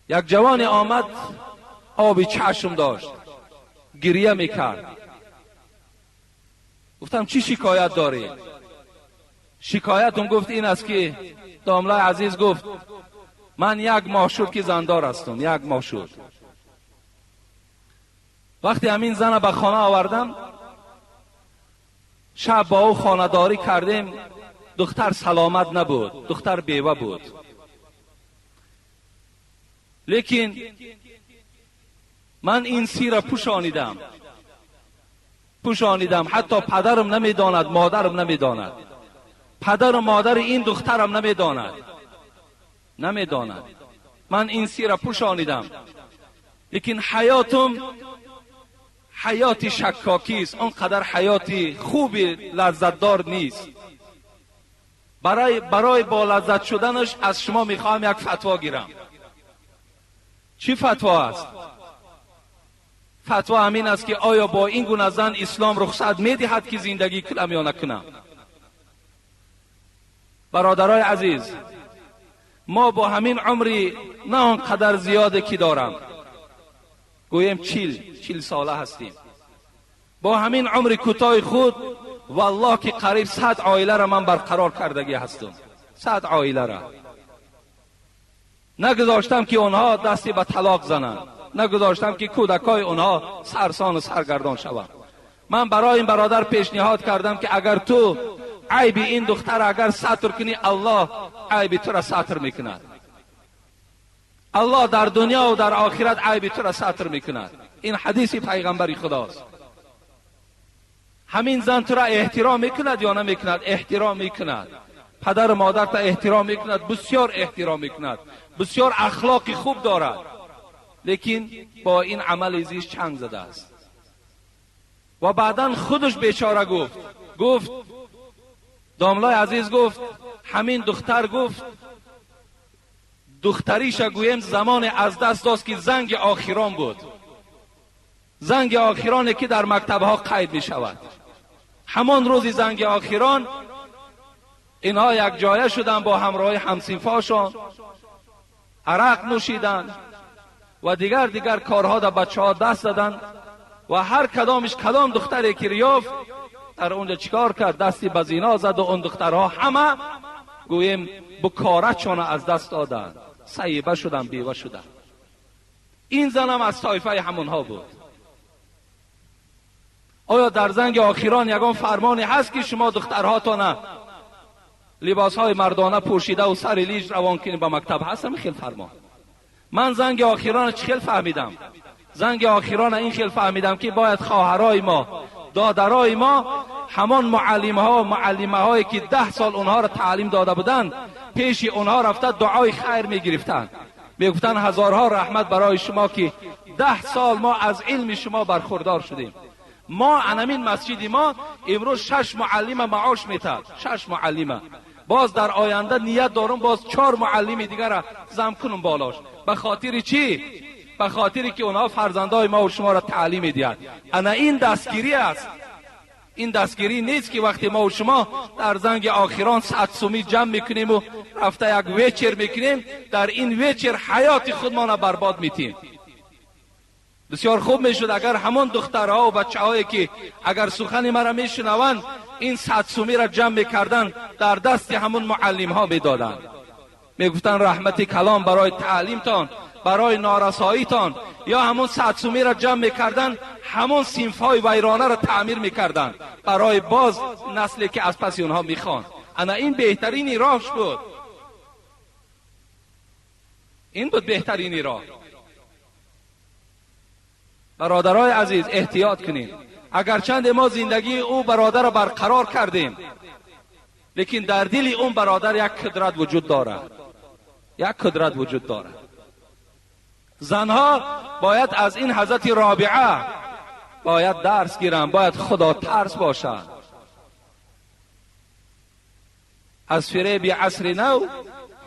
Як ҷавоне омад, оби чашм дошт, гирия мекард. Гуфтам: чӣ шикоят дорӣ? Шикоятам, гуфт, ин аст ки, домлаи азиз, гуфт, ман як моҳ шуд ки зандор ҳастам, як моҳ шуд. Вақте ҳамин зана ба хона овардам, шаб бо ӯ хонадорӣ кардем, духтар саломат набуд, духтар бева буд. Лекин ман ин сира пӯшонидам, пӯшонидам. Ҳатто падарам намедонад, модарам намедонад, падару модари ин духтарам намедонад, намедонад. Ман ин сира пӯшонидам, лекин ҳаётум ҳаёти шаккокист, он қадар ҳаёти хуби лаззатдор нест. Барои бо лаззат шуданаш аз шумо мехоҳам як фатво гирам. Чӣ фатво аст? Фатво ҳамин аст ки оё бо ин гуна зан ислом рухсат медиҳад ки зиндагӣ кунам ё накунам? Бародарои азиз, мо бо ҳамин умри на он қадар зиёде ки дорам, гӯем 40 сола ҳастем, бо ҳамин умри кӯтоҳи худ, валлоҳ ки қариб 100 оиларо ман барқарор кардагӣ ҳастам. 100 оилара нагузоштам ки онҳо дасти ба талоқ зананд, нагузоштам ки кӯдакҳои онҳо сарсону саргардон шаванд. Ман барои ин бародар пешниҳод кардам ки агар ту айби ин духтара агар сатр кунӣ, Аллоҳ айби тура сатр мекунад. Аллоҳ дар дунё ва дар охират айби тура сатр мекунад. Ин ҳадиси пайғамбари худост. Ҳамин зан тура эҳтиром мекунад ё намекунад? Эҳтиром мекунад. Падару модарта эҳтиром мекунад, бисёр эҳтиром мекунад, бисёр ахлоқи хуб дорад, лекин бо ин амали зишт чанг задааст. Ва баъдан худаш бечора гуфт, домлаи азиз, гуфт, ҳамин духтар, гуфт, духтариша, гӯем, замоне аз даст дод ки занги охирон буд, занги охироне ки дар мактабҳо қайд мешавад. Ҳамон рӯзи занги охирон инҳо якҷоя шуданд бо ҳамроҳи ҳамсинфошон, арақ нӯшиданд ва дигар дигар корҳо дар бачаҳо даст заданд ва ҳар кадомиш кадом духтаре ки ёфт, дар онҷо чикор кард? Дасти ба зино зад. Ва он духтарҳо ҳама, гӯем, букоратшона аз даст доданд, саиба шуданд, бева шуданд. Ин занам аз тоифаи ҳамонҳо буд. Оё дар занги охирон ягон фармоне ҳаст ки шумо духтарҳотона либосҳои мардона пӯшидаву сари лиҷ равон кунед ба мактаб? Ҳаст ҳамин хел фармон? Ман занги охирона чӣ хел фаҳмидам? Занги охирона ин хел фаҳмидам ки бояд хоҳарои мо, додарои мо ҳамон муаллимҳо, муаллимаҳое ки 10 сол онҳоро таълим дода буданд, пеши онҳо рафта дуои хайр мегирифтанд, мегуфтанд: ҳазорҳо раҳмат барои шумо ки 10 сол мо аз илми шумо бархурдор шудем. Мо анамин масҷиди мо имрӯз шаш муаллима маош метаҳад, шаш муаллима. Боз дар оянда ният дорум боз чор муаллими дигара зам кунум болош. Ба хотири чӣ? Ба хотире ки онҳо фарзандои мо шуморо таълим медиҳад. Ана ин дастгирӣ аст. Ин дастгирӣ нест ки вақте мо шумо дар занги охирон 100 сумӣ ҷамъ мекунему рафта як вечер мекунем, дар ин вечер ҳаёти худмона барбод метиҳем. Бисёр хуб мешуд, агар ҳамон духтарҳо ва бачаҳое ки агар сухани маро мешунаванд, ин 100 сумиро ҷамъ мекарданд, дар дасти ҳамон муаллимҳо медоданд, мегуфтанд: раҳмати калом барои таълимтон, барои норасоитон. Ё ҳамон 100 сумиро ҷамъ мекарданд, ҳамон синфҳои вайронаро таъмир мекарданд барои боз насле ки аз паси онҳо мехонд. Ана ин беҳтарини роҳш буд, ин буд беҳтарини роҳ. Бародарои азиз, эҳтиёт кунем. Агарчанде мо зиндагии ӯ бародарро барқарор кардем, лекин дар дили он бародар як кудрат вуҷуд дорад, як кудрат вуҷуд дорад. Занҳо бояд аз ин ҳазрати Робиа бояд дарс гиранд, бояд худотарс бошанд. Аз фиреби асри нав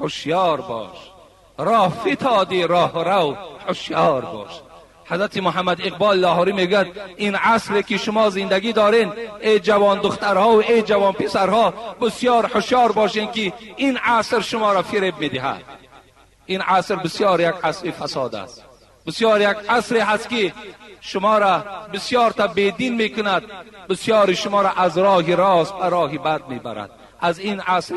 ҳушёр бош, роҳ фитодӣ, роҳ рав, ҳушёр бош. Ҳазрати Муҳаммад Иқбол Лоҳурӣ мегӯяд: ин асре ки шумо зиндагӣ дорен, эй ҷавон духтарҳо ва эй ҷавон писарҳо, бисёр ҳушёр бошен ки ин аср шуморо фиреб медиҳад. Ин аср бисёр як асри фасод аст, бисёр як асре ҳаст, ки шуморо бисёр та бедин мекунад, бисёри шуморо аз роҳи рост ба роҳи бад мебарад. Аз ин аср